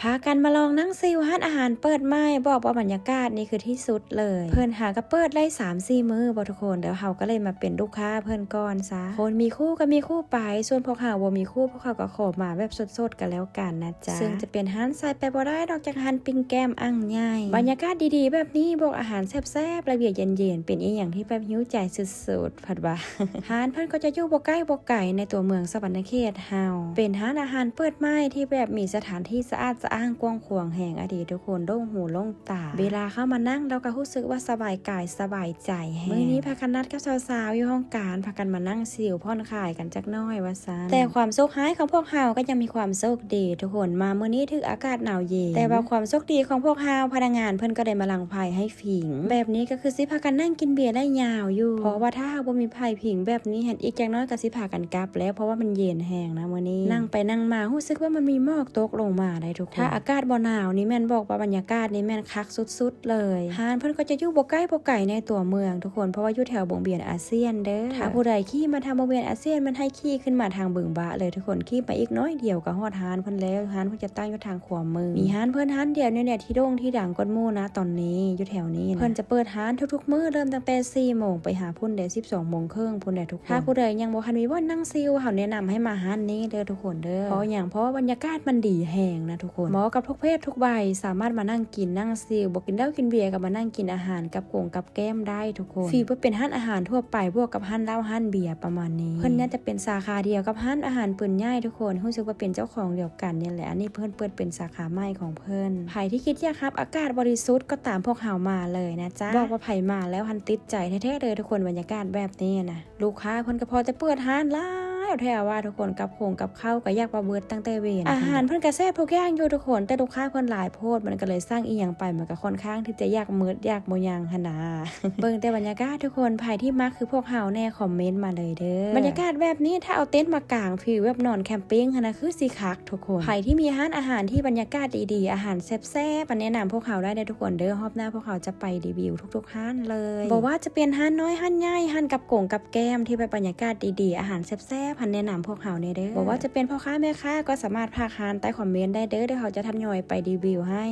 ພາກັນມາລອງນັ່ງຊິວຮ້ານອາຫານເປີດໃໝ່, ບອກວ່າບັນຍາກາດນີ້ຄືທີ່ສຸດເລີຍ. ເພິ່ນຫາກໍເປີດໄດ້ສາມສີ່ມື້ບໍ່ທຸກຄົນ, ແລ້ວເຮົາກໍເລີຍມາເປັນລູກຄ້າເພິ່ນກ່ອນຊະ. ຄົນມີຄູ່ກໍມີຄູ່ໄປ, ສ່ວນພວກເຮົາບໍ່ມີຄູ່, ພວກເຮົາກໍຂໍມາແບບສົດໆກໍແລ້ວກັນນະ ຈ້າ ເຊິ່ງຈະເປັນຮ້ານໃສ່ໄປບໍ່ໄດ້ ນອກຈາກຮ້ານປີ້ງແກ້ມອັ່ງໃຫຍ່. ບັນຍາກາດດີໆແບບນີ້ ບວກອາຫານແຊບໆ ແລະ ເບຍເຢັນໆ ເປັນອີ່ຫຍັງທີ່ແບບຫິວໃຈສຸດໆ ເພິ່ນວ່າ. ຮ້ານເພິ່ນກໍຈະຢູ່ບໍ່ໃກ້ບໍ່ໄກໃນຕົວເມືອງສະຫວັນນະເຂດເຮົາ. ເປັນຮ້ານອາຫານເປີດໃໝ່ທີ່ແບບມີສະຖານທີ່ສະອາດສະອ້າງກວ້າງຂວາງແຮງອະດີ ທຸກຄົນ ໂລ່ງຫູໂລ່ງຕາ. ເວລາເຂົ້າມານັ່ງ ເຮົາກໍຮູ້ສຶກວ່າສະບາຍກາຍສະບາຍໃຈແຮງ. ມື້ນີ້ພາກັນນັດກັບສາວໆຢູ່ຫ້ອງການ ພາກັນມານັ່ງຊິວຜ່ອນຄາຍກັນຈັກໜ້ອຍວ່າ ຊັ້ນ. ແຕ່ຄວາມໂຊກຮ້າຍຂອງພວກເຮົາກໍຍັງມີຄວາມໂຊກດີ ທຸກຄົນ ມາມື້ນີ້ຖືກອາກາດໜາວເຢັນ. ແຕ່ວ່າຄວາມໂຊກດີຂອງພວກເຮົາ ພະນັກງານເພິ່ນກໍໄດ້ມາດັງໄຟໃຫ້ຜິງ. ແບບນີ້ກໍຄືຊິພາກັນນັ່ງກິນເບຍໄດ້ຍາວຢູ່ ເພາະວ່າຖ້າຫາກບໍ່ມີໃຜຜິງແບບນີ້ຫັ້ນ ອີກຈັກໜ້ອຍກໍຊິພາກັນກັບແລ້ວ ເພາະວ່າມັນເຢັນແຮງນະມື້ນີ້. ນັ່ງໄປນັ່ງມາ ຮູ້ສຶກວ່າມັນມີໝອກຕົກລົງມາໄດ໋ທຸກຄົນ. ຖ້າອາກາດບໍ່ໜາວນີ້ແມ່ນບອກວ່າບັນຍາກາດນີ້ແມ່ນຄັກສຸດໆ ເລີຍ. ຮ້ານເພິ່ນກໍຈະຢູ່ບໍ່ໃກ້ບໍ່ໄກໃນຕົວເມືອງທຸກຄົນ ເພາະວ່າຢູ່ແຖວວົງວຽນອາຊຽນເດີ. ຖ້າຜູ້ໃດຂີ່ມາທາງວົງວຽນອາຊຽນ ແມ່ນໃຫ້ຂີ່ຂຶ້ນມາທາງບຶງບະເລີຍທຸກຄົນ, ຂີ່ມາອີກໜ້ອຍດຽວກໍຮອດຮ້ານເພິ່ນແລ້ວ. ຮ້ານເພິ່ນຈະຕັ້ງຢູ່ທາງຂວາມື. ມີຮ້ານເພິ່ນຮ້ານດຽວນີ້ແຫຼະທີ່ໂດ່ງທີ່ດັງກວ່າໝູ່ນະຕອນນີ້ຢູ່ແຖວນີ້ນະ. ເພິ່ນຈະເປີດຮ້ານທຸກໆມື້ ເລີ່ມຕັ້ງແຕ່ສີ່ໂມງໄປຫາພຸ້ນແຫຼະ ສິບສອງໂມງເຄິ່ງພຸ້ນແຫຼະທຸກຄົນ. ຖ້າຜູ້ໃດຍັງບໍ່ທັນມີບ່ອນນັ່ງຊິວ ເຮົາແນະນຳໃຫ້ມາຮ້ານນີ້ເດີທຸກຄົນເດີ. ເພາະຫຍັງ? ເພາະວ່າບັນຍາກາດມັນດີແຮງນະທຸກຄົນ, ເໝາະກັບທຸກເພດທຸກໄວ ສາມາດມານັ່ງກິນນັ່ງຊິວ, ບໍ່ກິນເຫຼົ້າກິນເບຍກໍມານັ່ງກິນອາຫານກັບກົງກັບແກ້ມໄດ້ທຸກຄົນ. ຟີເບິ່ງເປັນຮ້ານອາຫານທົ່ວໄປບວກກັບຮ້ານເຫຼົ້າຮ້ານເບຍປະມານນີ້. ເພິ່ນຍາດຈະເປັນສາຂາດຽວກັບຮ້ານອາຫານປືນໃຫຍ່ທຸກຄົນ, ຮູ້ສຶກວ່າເປັນເຈົ້າຂອງດຽວກັນນີ້ແຫຼະ. ອັນນີ້ເພິ່ນເປີດເປັນສາຂາໃໝ່ຂອງເພິ່ນ. ໃຜທີ່ຄິດຢາກຮັບອາກາດບໍລິສຸດກໍຕາມພວກເຮົາມາເລີຍນະ ຈ້າ. ບອກວ່າໃຜມາແລ້ວຫັ້ນຕິດໃຈແທ້ໆເດີທຸກຄົນ, ບັນຍາກາດແບບນີ້ນະ. ລູກຄ້າເພິ່ນກໍພໍແຕ່ເປີດຮ້ານຫຼາຍແທ້ວ່າທຸກຄົນ, ກັບຂົງກັບເຂົ້າກໍຢາກວ່າເບິດຕັ້ງແຕ່ເວນ. ອາຫານເພິ່ນກໍແຊບທຸກຢ່າງຢູ່ທຸກຄົນ, ແຕ່ລູກຄ້າເພິ່ນຫຼາຍໂພດ, ມັນກໍເລີຍສັ່ງອີ່ຫຍັງໄປ ມັນກໍຄ່ອນຂ້າງທີ່ຈະຢາກໝົດຢາກບໍ່ຍັງຫັ້ນນາ. ເບິ່ງແຕ່ບັນຍາກາດທຸກຄົນ, ໃຜທີ່ມັກຄືພວກເຮົາແດ່ ຄອມເມັນມາເລີຍເດີ. ບັນຍາກາດແບບນີ້ ຖ້າເອົາເຕັນມາກາງ ຟີລແບບນອນແຄມປິງຫັ້ນນະ ຄືຊິຄັກ ທຸກຄົນ. ໃຜທີ່ມີຮ້ານອາຫານທີ່ບັນຍາກາດດີໆ ອາຫານແຊບໆ ມາແນະນຳພວກເຮົາໄດ້ເດີທຸກຄົນເດີ. ຮອບໜ້າພວກເຮົາຈະໄປຣີວິວທຸກໆຮ້ານເລີຍ. ບໍ່ວ່າຈະເປັນຮ້ານນ້ອຍ ຮ້ານໃຫຍ່ ຮ້ານກັບກົງກັບແກ້ມທີ່ແບບບັນຍາກາດດີໆ ອາຫານແຊບໆ ຫັ້ນແນະນຳພວກເຮົາແດ່ເດີ. ບໍ່ວ່າຈະເປັນພໍ່ຄ້າແມ່ຄ້າກໍສາມາດຝາກຮ້ານໃຕ້ຄອມເມັນໄດ້ເດີ, ດຽວເຮົາຈະທະຍອຍໄປຣີວິວໃຫ້.